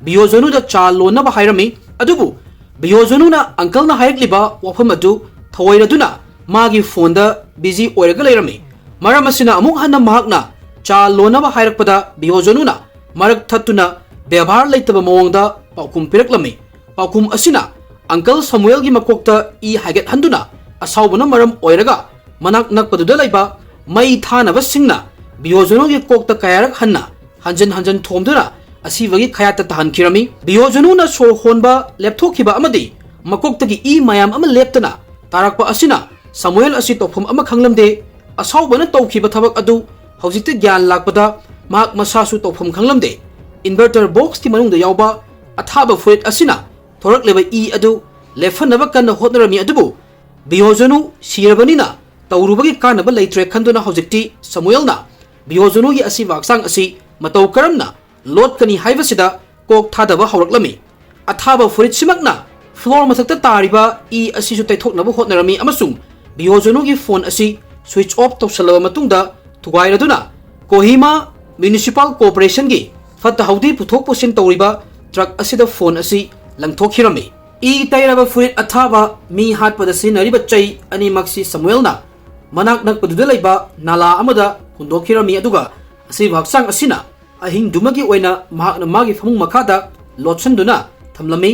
ꯕꯤꯌꯣꯖꯅꯨꯗ ꯆꯥ ꯂꯣꯟꯅꯕ ꯍꯥꯏꯔꯝꯃꯤ꯫ ꯑꯗꯨꯕꯨ ꯕꯤꯌꯣꯖꯅꯨꯅ uncle ꯅ ꯍꯥꯏꯔꯛꯂꯤꯕ ꯋꯥꯐꯝ ꯑꯗꯨ ꯊꯧꯑꯣꯏꯔꯗꯨꯅ ꯃꯥꯒꯤ ꯐꯣꯟꯗ busy ꯑꯣꯏꯔꯒ ꯂꯩꯔꯝꯃꯤ꯫ ꯃꯔꯝ ꯑꯁꯤꯅ ꯑꯃꯨꯛ ꯍꯟꯅ ꯃꯍꯥꯛꯅ ꯆꯥ ꯂꯣꯟꯅꯕ ꯍꯥꯏꯔꯛꯄꯗ ꯕꯤꯌꯣꯖꯅꯨꯅ ꯃꯔꯛ ꯊꯠꯇꯨꯅ ꯕꯦꯕꯥꯔ ꯂꯩꯇꯕ ꯃꯑꯣꯡꯗ ꯄꯥꯎꯈꯨꯝ ꯄꯤꯔꯛꯂꯝꯃꯤ꯫ ꯄꯥꯎꯈꯨꯝ ꯑꯁꯤꯅ uncle ꯁꯃꯨꯑꯦꯜꯒꯤ ꯃꯀꯣꯛꯇ ꯏ ꯍꯥꯏꯒꯠꯍꯟꯗꯨꯅ ꯑꯁꯥꯎꯕꯅ ꯃꯔꯝ ꯑꯣꯏꯔꯒ ꯃꯅꯥꯛ ꯅꯛꯄꯗꯨꯗ ꯂꯩꯕ ꯃꯩ ꯊꯥꯅꯕꯁꯤꯡꯅ ꯕꯤꯌꯣꯖꯅꯨꯒꯤ ꯀꯣꯛꯇ ꯀꯌꯥꯔꯛ ꯍꯟꯅ ꯍꯟꯖꯤꯟ ꯍꯟꯖꯤꯟ ꯊꯣꯝꯗꯨꯅ ꯑꯁꯤꯕꯒꯤ ꯈꯌꯥꯠꯇ ꯇꯥꯍꯟꯈꯤꯔꯝꯃꯤ꯫ ꯕꯤꯌꯣꯖꯅꯨꯅ ꯁꯣꯔ ꯍꯣꯟꯕ ꯂꯦꯞꯊꯣꯛꯈꯤꯕ ꯑꯃꯗꯤ ꯃꯀꯣꯛꯇꯒꯤ ꯏ ꯃꯌꯥꯝ ꯑꯃ ꯂꯦꯞꯇꯅ ꯇꯥꯔꯛꯄ ꯑꯁꯤꯅ ꯁꯃꯨꯑꯦꯜ ꯑꯁꯤ ꯇꯧꯐꯝ ꯑꯃ ꯈꯪꯂꯝꯗꯦ꯫ ꯑꯁꯥꯎꯕꯅ ꯇꯧꯈꯤꯕ ꯊꯕꯛ ꯑꯗꯨ ꯍꯧꯖꯤꯛꯇ ꯒ꯭ꯌꯥꯟ ꯂꯥꯛꯄꯗ ꯃꯍꯥꯛ ꯃꯁꯥꯁꯨ ꯇꯧꯐꯝ ꯈꯪꯂꯝꯗꯦ꯫ Inverter box ꯀꯤ ꯃꯅꯨꯡꯗ ꯌꯥꯎꯕ ꯑꯊꯥꯕ ꯐꯨꯔꯤꯠ ꯑꯁꯤꯅ ꯊꯣꯔꯛꯂꯤꯕ ꯏ ꯑꯗꯨ ꯂꯦꯞꯍꯟꯅꯕ ꯀꯟꯅ ꯍꯣꯠꯅꯔꯝꯃꯤ꯫ ꯑꯗꯨꯕꯨ ꯕꯤꯌꯣꯖꯅꯨ ꯁꯤꯔꯕꯅꯤꯅ ꯇꯧꯔꯨꯕꯒꯤ ꯀꯥꯟꯅꯕ ꯂꯩꯇ꯭ꯔꯦ ꯈꯟꯗꯨꯅ ꯍꯧꯖꯤꯛꯇꯤ ꯁꯃꯨꯑꯦꯜꯅ ꯕꯤꯌꯣꯖꯅꯨꯒꯤ ꯑꯁꯤꯕ ꯍꯛꯆꯥꯡ ꯑꯁꯤ ꯃꯇꯧ ꯀꯔꯝꯅ ꯂꯣꯠꯀꯅꯤ ꯍꯥꯏꯕꯁꯤꯗ ꯀꯣꯛ ꯊꯥꯗꯕ ꯍꯧꯔꯛꯂꯝꯃꯤ꯫ ꯑꯊꯥꯕ ꯐꯨꯔꯤꯠꯁꯤꯃꯛꯅ floor ꯃꯊꯛꯇ ꯇꯥꯔꯤꯕ ꯏ ꯑꯁꯤꯁꯨ ꯇꯩꯊꯣꯛꯅꯕ ꯍꯣꯠꯅꯔꯝꯃꯤ ꯑꯃꯁꯨꯡ ꯕꯤꯌꯣꯖꯅꯨꯒꯤ ꯐꯣꯟ ꯑꯁꯤ switch off ꯇꯧꯁꯜꯂꯕ ꯃꯇꯨꯡꯗ ꯊꯨꯒꯥꯏꯔꯗꯨꯅ ꯀꯣꯍꯤꯃꯥ Municipal Corporation ꯒꯤ ꯐꯠꯇ ꯍꯥꯎꯗꯤ ꯄꯨꯊꯣꯛ ꯄꯨꯁꯤꯟ ꯇꯧꯔꯤꯕ ꯇ꯭ꯔꯛ ꯑꯁꯤꯗ ꯐꯣꯟ ꯑꯁꯤ ꯂꯪꯊꯣꯛꯈꯤꯔꯝꯃꯤ꯫ ꯏ ꯇꯩꯔꯕ ꯐꯨꯔꯤꯠ ꯑꯊꯥꯕ ꯃꯤ ꯍꯥꯠꯄꯗ ꯁꯤꯖꯤꯟꯅꯔꯤꯕ ꯆꯩ ꯑꯅꯤꯃꯛꯁꯤ ꯁꯃꯨꯑꯦꯜꯅ ꯃꯅꯥꯛ ꯅꯛꯄꯗꯨꯗ ꯂꯩꯕ ꯅꯥꯂꯥ ꯑꯃꯗ ꯍꯨꯟꯗꯣꯛꯈꯤꯔꯝꯃꯤ, ꯑꯗꯨꯒ ꯑꯁꯤꯕ ꯍꯛꯆꯥꯡ ꯑꯁꯤꯅ ꯑꯍꯤꯡꯗꯨꯃꯒꯤ ꯑꯣꯏꯅ ꯃꯍꯥꯛꯅ ꯃꯥꯒꯤ ꯐꯃꯨꯡ ꯃꯈꯥꯗ ꯂꯣꯠꯁꯤꯟꯗꯨꯅ ꯊꯝꯂꯝꯃꯤ꯫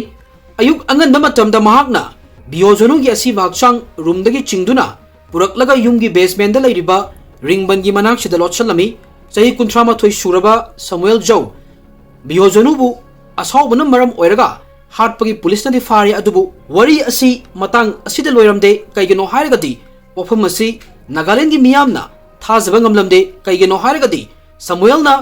ꯑꯌꯨꯛ ꯑꯉꯟꯕ ꯃꯇꯝꯗ ꯃꯍꯥꯛꯅ ꯕꯤꯌꯣꯖꯅꯨꯒꯤ ꯑꯁꯤꯕ ꯍꯛꯆꯥꯡ ꯔꯨꯝꯗꯒꯤ ꯆꯤꯡꯗꯨꯅ ꯄꯨꯔꯛꯂꯒ ꯌꯨꯝꯒꯤ basement ꯗ ꯂꯩꯔꯤꯕ ꯔꯤꯡꯕꯟꯒꯤ ꯃꯅꯥꯛꯁꯤꯗ ꯂꯣꯠꯁꯤꯜꯂꯝꯃꯤ꯫ ꯆꯍꯤ ꯀꯨꯟꯊ꯭ꯔꯥ ꯃꯥꯊꯣꯏ ꯁꯨꯔꯕ ꯁꯃꯨꯑꯦꯜ ꯖꯧ ꯕꯤꯌꯣꯖꯅꯨꯕꯨ ꯑꯁꯥꯎꯕꯅ ꯃꯔꯝ ꯑꯣꯏꯔꯒ ꯍꯥꯠꯄꯒꯤ ꯄꯨꯂꯤꯁꯅꯗꯤ ꯐꯥꯔꯦ, ꯑꯗꯨꯕꯨ ꯋꯥꯔꯤ ꯑꯁꯤ ꯃꯇꯥꯡ ꯑꯁꯤꯗ ꯂꯣꯏꯔꯝꯗꯦ꯫ ꯀꯩꯒꯤꯅꯣ ꯍꯥꯏꯔꯒꯗꯤ ꯋꯥꯐꯝ ꯑꯁꯤ ꯅꯥꯒꯥꯂꯦꯟꯒꯤ ꯃꯤꯌꯥꯝꯅ ꯊꯥꯖꯕ ꯉꯝꯂꯝꯗꯦ꯫ ꯀꯩꯒꯤꯅꯣ ꯍꯥꯏꯔꯒꯗꯤ ꯁꯃꯨꯑꯦꯜꯅ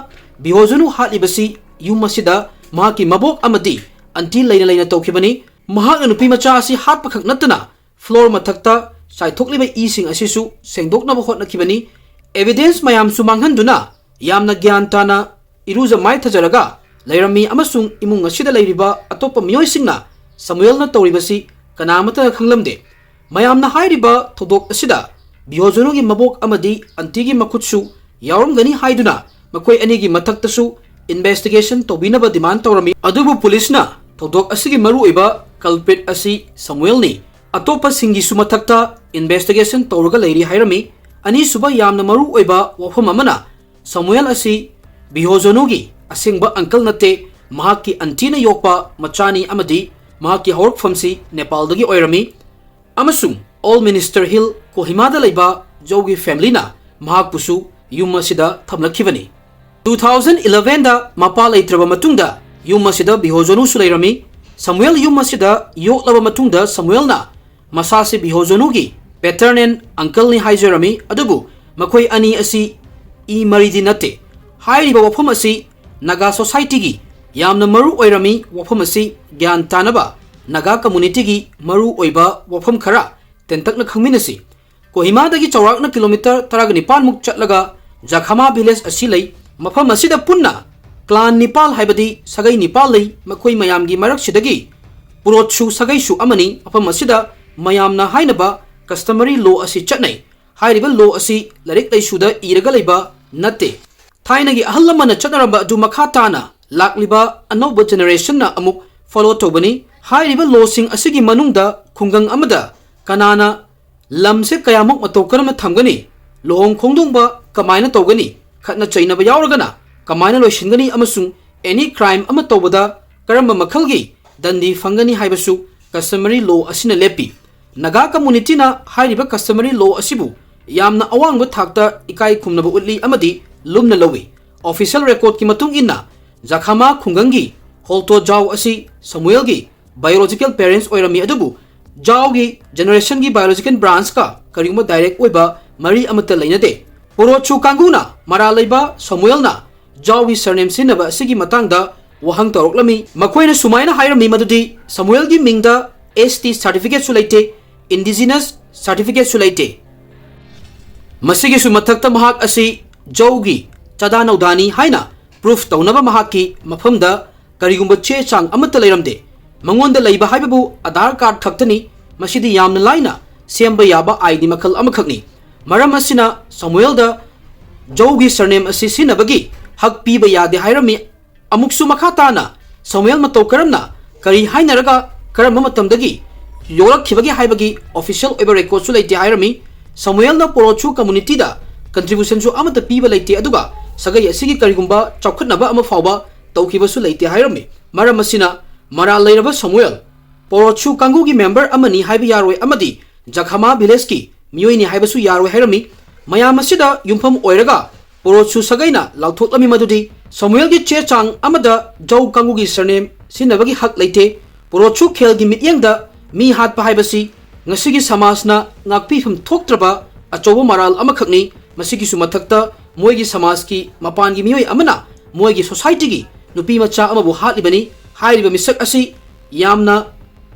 ꯕꯤꯌꯣꯖꯅꯨ ꯍꯥꯠꯂꯤꯕꯁꯤ ꯌꯨꯝ ꯑꯁꯤꯗ ꯃꯍꯥꯛꯀꯤ ꯃꯕꯣꯛ ꯑꯃꯗꯤ ꯑꯟꯇꯤ ꯂꯩꯅ ꯂꯩꯅ ꯇꯧꯈꯤꯕꯅꯤ꯫ ꯃꯍꯥꯛꯅ ꯅꯨꯄꯤ ꯃꯆꯥ ꯑꯁꯤ ꯍꯥꯠꯄꯈꯛ ꯅꯠꯇꯅ floor ꯃꯊꯛꯇ ꯆꯥꯏꯊꯣꯛꯂꯤꯕ ꯏꯁꯤꯡ ꯑꯁꯤꯁꯨ ꯁꯦꯡꯗꯣꯛꯅꯕ ꯍꯣꯠꯅꯈꯤꯕꯅꯤ꯫ Evidence ꯃꯌꯥꯝꯁꯨ ꯃꯥꯡꯍꯟꯗꯨꯅ ꯌꯥꯝꯅ ꯒ꯭ꯌꯥꯟ ꯇꯥꯅ ꯏꯔꯨꯖ ꯃꯥꯏꯊꯖꯔꯒ ꯂꯩꯔꯝꯃꯤ ꯑꯃꯁꯨꯡ ꯏꯃꯨꯡ ꯑꯁꯤꯗ ꯂꯩꯔꯤꯕ ꯑꯇꯣꯞꯄ ꯃꯤꯑꯣꯏꯁꯤꯡꯅ ꯁꯃꯨꯑꯦꯜꯅ ꯇꯧꯔꯤꯕꯁꯤ ꯀꯅꯥꯃꯠꯇꯅ ꯈꯪꯂꯝꯗꯦ꯫ ꯃꯌꯥꯝꯅ ꯍꯥꯏꯔꯤꯕ ꯊꯧꯗꯣꯛ ꯑꯁꯤꯗ ꯕꯤꯍꯣꯖꯣꯅꯨꯒꯤ ꯃꯕꯣꯛ ꯑꯃꯗꯤ ꯑꯟꯇꯤꯒꯤ ꯃꯈꯨꯠꯁꯨ ꯌꯥꯎꯔꯝꯒꯅꯤ ꯍꯥꯏꯗꯨꯅ ꯃꯈꯣꯏ ꯑꯅꯤꯒꯤ ꯃꯊꯛꯇꯁꯨ investigation ꯇꯧꯕꯤꯅꯕ demand ꯇꯧꯔꯝꯃꯤ꯫ ꯑꯗꯨꯕꯨ ꯄꯨꯂꯤꯁꯅ ꯊꯧꯗꯣꯛ ꯑꯁꯤꯒꯤ ꯃꯔꯨꯑꯣꯏꯕ culprit ꯑꯁꯤ ꯁꯃꯨꯑꯦꯜꯅꯤ꯫ ꯑꯇꯣꯞꯄꯁꯤꯡꯒꯤꯁꯨ ꯃꯊꯛꯇ investigation ꯇꯧꯔꯒ ꯂꯩꯔꯤ ꯍꯥꯏꯔꯝꯃꯤ꯫ ꯑꯅꯤꯁꯨꯕ ꯌꯥꯝꯅ ꯃꯔꯨꯑꯣꯏꯕ ꯋꯥꯐꯝ ꯑꯃꯅ, ꯁꯃꯨꯑꯦꯜ ꯑꯁꯤ ꯕꯤꯍꯣꯖꯣꯅꯨꯒꯤ ꯑꯁꯦꯡꯕ uncle ꯅꯠꯇꯦ, ꯃꯍꯥꯛꯀꯤ ꯑꯟꯇꯤꯅ ꯌꯣꯛꯄ ꯃꯆꯥꯅꯤ ꯑꯃꯗꯤ ꯃꯍꯥꯛꯀꯤ ꯍꯧꯔꯛꯐꯝꯁꯤ ꯅꯦꯄꯥꯜꯗꯒꯤ ꯑꯣꯏꯔꯝꯃꯤ꯫ ꯑꯃꯁꯨꯡ Old Minister Hill ꯀꯣꯍꯤꯃꯥꯗ ꯂꯩꯕ ꯖꯧꯒꯤ familyꯅ ꯃꯍꯥꯛꯄꯨꯁꯨ ꯌꯨꯝ ꯑꯁꯤꯗ ꯊꯝꯂꯛꯈꯤꯕꯅꯤ꯫ Two thousand elevenꯗ ꯃꯄꯥ ꯂꯩꯇ꯭ꯔꯕ ꯃꯇꯨꯡꯗ ꯌꯨꯝ ꯑꯁꯤꯗ ꯕꯤꯍꯣꯖꯣꯅꯨꯁꯨ ꯂꯩꯔꯝꯃꯤ꯫ ꯁꯃꯨꯑꯦꯜ ꯌꯨꯝ ꯑꯁꯤꯗ ꯌꯣꯛꯂꯕ ꯃꯇꯨꯡꯗ ꯁꯃꯨꯑꯦꯜꯅ ꯃꯁꯥꯁꯤ ꯕꯤꯍꯣꯖꯣꯅꯨꯒꯤ paternal uncleꯅꯤ ꯍꯥꯏꯖꯔꯝꯃꯤ꯫ ꯑꯗꯨꯕꯨ ꯃꯈꯣꯏ ꯑꯅꯤ ꯑꯁꯤ ꯏ ꯃꯔꯤꯗꯤ ꯅꯠꯇꯦ꯫ ꯍꯥꯏꯔꯤꯕ ꯋꯥꯐꯝ ꯑꯁꯤ ꯅꯥꯒꯥ societyꯒꯤ ꯌꯥꯝꯅ ꯃꯔꯨ ꯑꯣꯏꯔꯝꯃꯤ꯫ ꯋꯥꯐꯝ ꯑꯁꯤ ꯒ꯭ꯌꯥꯟ ꯇꯥꯅꯕ ꯅꯥꯒꯥ communityꯒꯤ ꯃꯔꯨ ꯑꯣꯏꯕ ꯋꯥꯐꯝ ꯈꯔ ꯇꯦꯟꯇꯛꯅ ꯈꯪꯃꯤꯟꯅꯁꯤ꯫ ꯀꯣꯍꯤꯃꯥꯗꯒꯤ ꯆꯥꯎꯔꯥꯛꯅ kilometre ꯇꯔꯥꯒ ꯅꯤꯄꯥꯟꯃꯨꯛ ꯆꯠꯂꯒ ꯖꯈꯥꯃꯥ village ꯑꯁꯤ ꯂꯩ꯫ ꯃꯐꯝ ꯑꯁꯤꯗ ꯄꯨꯟꯅ clan ꯅꯤꯄꯥꯜ, ꯍꯥꯏꯕꯗꯤ ꯁꯥꯒꯩ ꯅꯤꯄꯥꯜ ꯂꯩ꯫ ꯃꯈꯣꯏ ꯃꯌꯥꯝꯒꯤ ꯃꯔꯛꯁꯤꯗꯒꯤ ꯄꯨꯔꯣꯠꯁꯨ ꯁꯥꯒꯩꯁꯨ ꯑꯃꯅꯤ꯫ ꯃꯐꯝ ꯑꯁꯤꯗ ꯃꯌꯥꯝꯅ ꯍꯥꯏꯅꯕ customary law ꯑꯁꯤ ꯆꯠꯅꯩ꯫ ꯍꯥꯏꯔꯤꯕ law ꯑꯁꯤ ꯂꯥꯏꯔꯤꯛ ꯂꯥꯏꯁꯨꯗ ꯏꯔꯒ ꯂꯩꯕ ꯅꯠꯇꯦ꯫ ꯊꯥꯏꯅꯒꯤ ꯑꯍꯜ ꯂꯃꯟꯅ ꯆꯠꯅꯔꯝꯕ ꯑꯗꯨ ꯃꯈꯥ ꯇꯥꯅ ꯂꯥꯛꯂꯤꯕ ꯑꯅꯧꯕ generationꯅ ꯑꯃꯨꯛ follow ꯇꯧꯕꯅꯤ꯫ ꯍꯥꯏꯔꯤꯕ lawꯁꯤꯡ ꯑꯁꯤꯒꯤ ꯃꯅꯨꯡꯗ ꯈꯨꯡꯒꯪ ꯑꯃꯗ ꯀꯅꯥꯅ ꯂꯝꯁꯦ ꯀꯌꯥꯃꯨꯛ ꯃꯇꯧ ꯀꯔꯝꯅ ꯊꯝꯒꯅꯤ, ꯂꯨꯍꯣꯡ ꯈꯣꯡꯗꯣꯡꯕ ꯀꯃꯥꯏꯅ ꯇꯧꯒꯅꯤ, ꯈꯠꯅ ꯆꯩꯅꯕ ꯌꯥꯎꯔꯒꯅ ꯀꯃꯥꯏꯅ ꯂꯣꯏꯁꯤꯟꯒꯅꯤ ꯑꯃꯁꯨꯡ any crime ꯑꯃ ꯇꯧꯕꯗ ꯀꯔꯝꯕ ꯃꯈꯜꯒꯤ ꯗꯟꯗꯤ ꯐꯪꯒꯅꯤ ꯍꯥꯏꯕꯁꯨ customary law ꯑꯁꯤꯅ ꯂꯦꯞꯄꯤ꯫ ꯅꯥꯒꯥ communityꯅ ꯍꯥꯏꯔꯤꯕ customary law ꯑꯁꯤꯕꯨ ꯌꯥꯝꯅ ꯑꯋꯥꯡꯕ ꯊꯥꯛꯇ ꯏꯀꯥꯏ ꯈꯨꯝꯅꯕ ꯎꯠꯂꯤ ꯑꯃꯗꯤ ꯂꯨꯝꯅ ꯂꯧꯏ꯫ Official recordꯀꯤ ꯃꯇꯨꯡ ꯏꯟꯅ, ꯖꯈꯥꯃꯥ ꯈꯨꯡꯒꯪꯒꯤ ꯍꯣꯜꯇꯣ ꯖꯥꯎ ꯑꯁꯤ ꯁꯃꯨꯑꯦꯜꯒꯤ biological parents ꯑꯣꯏꯔꯝꯃꯤ, ꯑꯗꯨꯕꯨ ꯖꯥꯎꯒꯤ generationꯒꯤ biological branchꯀ ꯀꯔꯤꯒꯨꯝꯕ direct ꯑꯣꯏꯕ ꯃꯔꯤ ꯑꯃꯠꯇ ꯂꯩꯅꯗꯦ꯫ ꯄꯨꯔꯣꯠꯁꯨ ꯀꯥꯡꯕꯨꯅ ꯃꯔꯥꯜ ꯂꯩꯕ ꯁꯃꯨꯑꯦꯜꯅ ꯖꯥꯎꯒꯤ surname ꯁꯤꯖꯤꯟꯅꯕ ꯑꯁꯤꯒꯤ ꯃꯇꯥꯡꯗ ꯋꯥꯍꯪ ꯇꯧꯔꯛꯂꯝꯃꯤ꯫ ꯃꯈꯣꯏꯅ ꯁꯨꯃꯥꯏꯅ ꯍꯥꯏꯔꯝꯃꯤ ꯃꯗꯨꯗꯤ ꯁꯃꯨꯑꯦꯜꯒꯤ ꯃꯤꯡꯗ S T certificateꯁꯨ ꯂꯩꯇꯦ, indigenous certificateꯁꯨ ꯂꯩꯇꯦ꯫ ꯃꯁꯤꯒꯤꯁꯨ ꯃꯊꯛꯇ ꯃꯍꯥꯛ ꯑꯁꯤ ꯖꯧꯒꯤ ꯆꯥꯗꯥ ꯅꯧꯗꯥꯅꯤ ꯍꯥꯏꯅ proof ꯇꯧꯅꯕ ꯃꯍꯥꯛꯀꯤ ꯃꯐꯝꯗ ꯀꯔꯤꯒꯨꯝꯕ ꯆꯦ ꯆꯥꯡ ꯑꯃꯠꯇ ꯂꯩꯔꯝꯗꯦ꯫ ꯃꯉꯣꯟꯗ ꯂꯩꯕ ꯍꯥꯏꯕꯕꯨ ꯑꯙꯥꯔ ꯀꯥꯔꯗ ꯈꯛꯇꯅꯤ꯫ ꯃꯁꯤꯗꯤ ꯌꯥꯝꯅ ꯂꯥꯏꯅ ꯁꯦꯝꯕ ꯌꯥꯕ ID ꯃꯈꯜ ꯑꯃꯈꯛꯅꯤ꯫ ꯃꯔꯝ ꯑꯁꯤꯅ ꯁꯃꯨꯑꯦꯜꯗ ꯖꯧꯒꯤ surname ꯑꯁꯤ ꯁꯤꯖꯤꯟꯅꯕꯒꯤ ꯍꯛ ꯄꯤꯕ ꯌꯥꯗꯦ ꯍꯥꯏꯔꯝꯃꯤ꯫ ꯑꯃꯨꯛꯁꯨ ꯃꯈꯥ ꯇꯥꯅ ꯁꯃꯨꯑꯦꯜ ꯃꯇꯧ ꯀꯔꯝꯅ, ꯀꯔꯤ ꯍꯥꯏꯅꯔꯒ, ꯀꯔꯝꯕ ꯃꯇꯝꯗꯒꯤ ꯌꯣꯛꯂꯛꯈꯤꯕꯒꯦ ꯍꯥꯏꯕꯒꯤ official ꯑꯣꯏꯕ recordꯁꯨ ꯂꯩꯇꯦ ꯍꯥꯏꯔꯝꯃꯤ꯫ ꯁꯃꯨꯑꯦꯜꯅ ꯄꯣꯔꯣꯆꯨ communityꯗ contributionꯁꯨ ꯑꯃꯠꯇ ꯄꯤꯕ ꯂꯩꯇꯦ, ꯑꯗꯨꯒ ꯁꯥꯒꯩ ꯑꯁꯤꯒꯤ ꯀꯔꯤꯒꯨꯝꯕ ꯆꯥꯎꯈꯠꯅꯕ ꯑꯃ ꯐꯥꯎꯕ ꯇꯧꯈꯤꯕꯁꯨ ꯂꯩꯇꯦ ꯍꯥꯏꯔꯝꯃꯤ꯫ ꯃꯔꯝ ꯑꯁꯤꯅ ꯃꯔꯥꯜ ꯂꯩꯔꯕ ꯁꯃꯨꯑꯦꯜ ꯄꯣꯔꯣꯆꯨ ꯀꯥꯡꯕꯨꯒꯤ member ꯑꯃꯅꯤ ꯍꯥꯏꯕ ꯌꯥꯔꯣꯏ ꯑꯃꯗꯤ ꯖꯈꯥꯃꯥ villageꯀꯤ ꯃꯤꯑꯣꯏꯅꯤ ꯍꯥꯏꯕꯁꯨ ꯌꯥꯔꯣꯏ ꯍꯥꯏꯔꯝꯃꯤ꯫ ꯃꯌꯥꯝ ꯑꯁꯤꯗ ꯌꯨꯝꯐꯝ ꯑꯣꯏꯔꯒ ꯄꯣꯔꯣꯆꯨ ꯁꯥꯒꯩꯅ ꯂꯥꯎꯊꯣꯛꯂꯝꯃꯤ ꯃꯗꯨꯗꯤ ꯁꯃꯨꯑꯦꯜꯒꯤ ꯆꯦ ꯆꯥꯡ ꯑꯃꯗ ꯖꯧ ꯀꯥꯡꯕꯨꯒꯤ surname ꯁꯤꯖꯤꯟꯅꯕꯒꯤ ꯍꯛ ꯂꯩꯇꯦ꯫ ꯄꯣꯔꯣꯆꯨ ꯈꯦꯜꯒꯤ ꯃꯤꯠꯌꯦꯡꯗ ꯃꯤ ꯍꯥꯠꯄ ꯍꯥꯏꯕꯁꯤ ꯉꯁꯤꯒꯤ ꯁꯃꯥꯖꯅ ꯉꯥꯛꯄꯤꯐꯝ ꯊꯣꯛꯇ꯭ꯔꯕ ꯑꯆꯧꯕ ꯃꯔꯥꯜ ꯑꯃꯈꯛꯅꯤ꯫ ꯃꯁꯤꯒꯤꯁꯨ ꯃꯊꯛꯇ ꯃꯣꯏꯒꯤ ꯁꯃꯥꯖꯀꯤ ꯃꯄꯥꯟꯒꯤ ꯃꯤꯑꯣꯏ ꯑꯃꯅ ꯃꯣꯏꯒꯤ societyꯒꯤ ꯅꯨꯄꯤ ꯃꯆꯥ ꯑꯃꯕꯨ ꯍꯥꯠꯂꯤꯕꯅꯤ꯫ ꯍꯥꯏꯔꯤꯕ ꯃꯤꯁꯛ ꯑꯁꯤ ꯌꯥꯝꯅ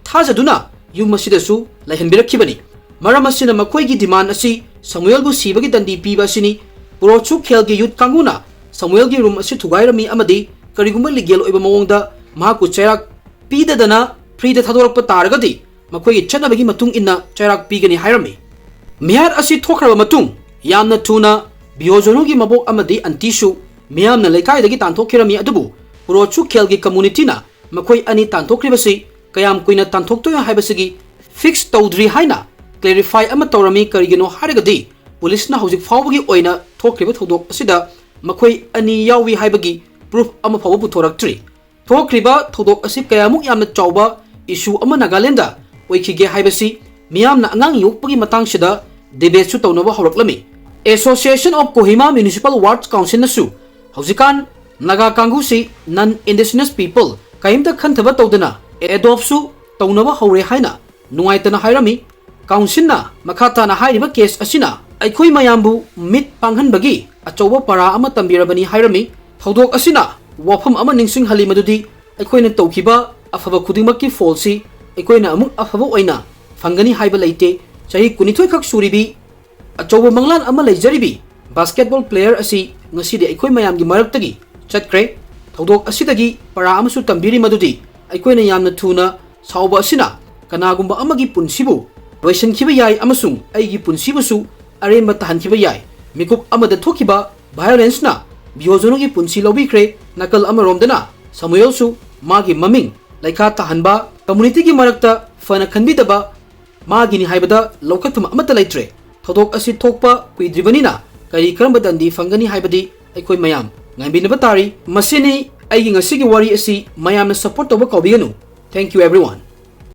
ꯊꯥꯖꯗꯨꯅ ꯌꯨꯝ ꯑꯁꯤꯗꯁꯨ ꯂꯩꯍꯟꯕꯤꯔꯛꯈꯤꯕꯅꯤ꯫ ꯃꯔꯝ ꯑꯁꯤꯅ ꯃꯈꯣꯏꯒꯤ demand ꯑꯁꯤ ꯁꯃꯨꯑꯦꯜꯕꯨ ꯁꯤꯕꯒꯤ ꯗꯟꯗꯤ ꯄꯤꯕ ꯑꯁꯤꯅꯤ꯫ ꯄꯣꯔꯣꯆꯨ ꯈꯦꯜꯒꯤ youth ꯀꯥꯡꯕꯨꯅ ꯁꯃꯨꯑꯦꯜꯒꯤ room ꯑꯁꯤ ꯊꯨꯒꯥꯏꯔꯝꯃꯤ ꯑꯃꯗꯤ ꯀꯔꯤꯒꯨꯝꯕ legal ꯑꯣꯏꯕ ꯃꯑꯣꯡꯗ ꯃꯍꯥꯛꯄꯨ ꯆꯩꯔꯥꯛ ꯄꯤꯗꯗꯅ freeꯗ ꯊꯥꯗꯣꯔꯛꯄ ꯇꯥꯔꯒꯗꯤ ꯃꯈꯣꯏꯒꯤ ꯆꯠꯅꯕꯒꯤ ꯃꯇꯨꯡ ꯏꯟꯅ ꯆꯩꯔꯥꯛ ꯄꯤꯒꯅꯤ ꯍꯥꯏꯔꯝꯃꯤ꯫ ꯃꯤꯍꯥꯠ ꯑꯁꯤ ꯊꯣꯛꯈ꯭ꯔꯕ ꯃꯇꯨꯡ ꯌꯥꯝꯅ ꯊꯨꯅ ꯕꯤꯌꯣꯖꯣꯅꯨꯒꯤ ꯃꯕꯣꯛ ꯑꯃꯗꯤ ꯑꯟꯇꯤꯁꯨ ꯃꯤꯌꯥꯝꯅ ꯂꯩꯀꯥꯏꯗꯒꯤ ꯇꯥꯟꯊꯣꯛꯈꯤꯔꯝꯃꯤ, ꯑꯗꯨꯕꯨ ꯄꯣꯔꯣꯆꯨ ꯈꯦꯜꯒꯤ communityꯅ ꯃꯈꯣꯏ ꯑꯅꯤ ꯇꯥꯟꯊꯣꯛꯈ꯭ꯔꯤꯕꯁꯤ ꯀꯌꯥꯝ ꯀꯨꯏꯅ ꯇꯥꯟꯊꯣꯛꯇꯣꯏꯅꯣ ꯍꯥꯏꯕꯁꯤꯒꯤ fix ꯇꯧꯗ꯭ꯔꯤ ꯍꯥꯏꯅ clarify ꯑꯃ ꯇꯧꯔꯝꯃꯤ꯫ ꯀꯔꯤꯒꯤꯅꯣ ꯍꯥꯏꯔꯒꯗꯤ ꯄꯨꯂꯤꯁꯅ ꯍꯧꯖꯤꯛ ꯐꯥꯎꯕꯒꯤ ꯑꯣꯏꯅ ꯊꯣꯛꯈ꯭ꯔꯤꯕ ꯊꯧꯗꯣꯛ ꯑꯁꯤꯗ ꯃꯈꯣꯏ ꯑꯅꯤ ꯌꯥꯎꯏ ꯍꯥꯏꯕꯒꯤ proof ꯑꯃ ꯐꯥꯎꯕ ꯄꯨꯊꯣꯔꯛꯇ꯭ꯔꯤ꯫ ꯊꯣꯛꯈ꯭ꯔꯤꯕ ꯊꯧꯗꯣꯛ ꯑꯁꯤ ꯀꯌꯥꯃꯨꯛ ꯌꯥꯝꯅ ꯆꯥꯎꯕ issue ꯑꯃ ꯅꯥꯒꯥꯂꯦꯟꯗ ꯑꯣꯏꯈꯤꯒꯦ ꯍꯥꯏꯕꯁꯤ ꯃꯤꯌꯥꯝꯅ ꯑꯉꯥꯡ ꯌꯣꯛꯄꯒꯤ ꯃꯇꯥꯡꯁꯤꯗ debateꯁꯨ ꯇꯧꯅꯕ ꯍꯧꯔꯛꯂꯝꯃꯤ꯫ Association of Kohima Municipal Ward Councilꯅꯁꯨ ꯍꯧꯖꯤꯛꯀꯥꯟ ꯅꯥꯒꯥ ꯀꯥꯡꯕꯨꯁꯤ non indigenous people ꯀꯔꯤꯝꯇ ꯈꯟꯊꯕ ꯇꯧꯗꯅ adoptꯁꯨ ꯇꯧꯅꯕ ꯍꯧꯔꯦ ꯍꯥꯏꯅ ꯅꯨꯡꯉꯥꯏꯇꯅ ꯍꯥꯏꯔꯝꯃꯤ꯫ Councilꯅ ꯃꯈꯥ ꯇꯥꯅ ꯍꯥꯏꯔꯤꯕ case ꯑꯁꯤꯅ ꯑꯩꯈꯣꯏ ꯃꯌꯥꯝꯕꯨ ꯃꯤꯠ ꯄꯥꯡꯍꯟꯕꯒꯤ ꯑꯆꯧꯕ ꯄꯔꯥ ꯑꯃ ꯇꯝꯕꯤꯔꯕꯅꯤ ꯍꯥꯏꯔꯝꯃꯤ꯫ ꯊꯧꯗꯣꯛ ꯑꯁꯤꯅ ꯋꯥꯐꯝ ꯑꯃ ꯅꯤꯡꯁꯤꯡꯍꯜꯂꯤ, ꯃꯗꯨꯗꯤ ꯑꯩꯈꯣꯏꯅ ꯇꯧꯈꯤꯕ ꯑꯐꯕ ꯈꯨꯗꯤꯡꯃꯛꯀꯤ ꯐꯣꯜꯁꯤ ꯑꯩꯈꯣꯏꯅ ꯑꯃꯨꯛ ꯑꯐꯕ ꯑꯣꯏꯅ ꯐꯪꯒꯅꯤ ꯍꯥꯏꯕ ꯂꯩꯇꯦ꯫ ꯆꯍꯤ ꯀꯨꯟꯅꯤꯊꯣꯏ ꯈꯛ ꯁꯨꯔꯤꯕꯤ ꯑꯆꯧꯕ ꯃꯪꯂꯥꯟ ꯑꯃ ꯂꯩꯖꯔꯤꯕꯤ basketball player ꯑꯁꯤ ꯉꯁꯤꯗꯤ ꯑꯩꯈꯣꯏ ꯃꯌꯥꯝꯒꯤ ꯃꯔꯛꯇꯒꯤ ꯆꯠꯈ꯭ꯔꯦ꯫ ꯊꯧꯗꯣꯛ ꯑꯁꯤꯗꯒꯤ ꯄꯔꯥ ꯑꯃꯁꯨ ꯇꯝꯕꯤꯔꯤ, ꯃꯗꯨꯗꯤ ꯑꯩꯈꯣꯏꯅ ꯌꯥꯝꯅ ꯊꯨꯅ ꯁꯥꯎꯕ ꯑꯁꯤꯅ ꯀꯅꯥꯒꯨꯝꯕ ꯑꯃꯒꯤ ꯄꯨꯟꯁꯤꯕꯨ ꯂꯣꯏꯁꯤꯟꯈꯤꯕ ꯌꯥꯏ ꯑꯃꯁꯨꯡ ꯑꯩꯒꯤ ꯄꯨꯟꯁꯤꯕꯨꯁꯨ ꯑꯔꯦꯝꯕ ꯇꯥꯍꯟꯈꯤꯕ ꯌꯥꯏ꯫ ꯃꯤꯀꯨꯞ ꯑꯃꯗ ꯊꯣꯛꯈꯤꯕ violenceꯅ ꯕꯤꯌꯣꯖꯣꯅꯣꯒꯤ ꯄꯨꯟꯁꯤ ꯂꯧꯕꯤꯈ꯭ꯔꯦ꯫ ꯅꯥꯀꯜ ꯑꯃꯔꯣꯝꯗꯅ ꯁꯃꯨꯑꯦꯜꯁꯨ ꯃꯥꯒꯤ ꯃꯃꯤꯡ ꯂꯩꯈꯥ ꯇꯥꯍꯟꯕ, communityꯒꯤ ꯃꯔꯛꯇ ꯐꯅ ꯈꯟꯕꯤꯗꯕ ꯃꯥꯒꯤꯅꯤ ꯍꯥꯏꯕꯗ ꯂꯧꯈꯠꯐꯝ ꯑꯃꯠꯇ ꯂꯩꯇ꯭ꯔꯦ꯫ ꯊꯧꯗꯣꯛ ꯑꯁꯤ ꯊꯣꯛꯄ ꯀꯨꯏꯗ꯭ꯔꯤꯕꯅꯤꯅ ꯀꯔꯤ ꯀꯔꯝꯕ ꯗꯟꯗꯤ ꯐꯪꯒꯅꯤ ꯍꯥꯏꯕꯗꯤ ꯑꯩꯈꯣꯏ ꯃꯌꯥꯝ ꯉꯥꯏꯕꯤꯅꯕ ꯇꯥꯔꯤ꯫ ꯃꯁꯤꯅꯤ ꯑꯩꯒꯤ ꯉꯁꯤꯒꯤ ꯋꯥꯔꯤ ꯑꯁꯤ꯫ ꯃꯌꯥꯝꯅ support ꯇꯧꯕ ꯀꯥꯎꯕꯤꯒꯅꯨ꯫ Thank you everyone꯫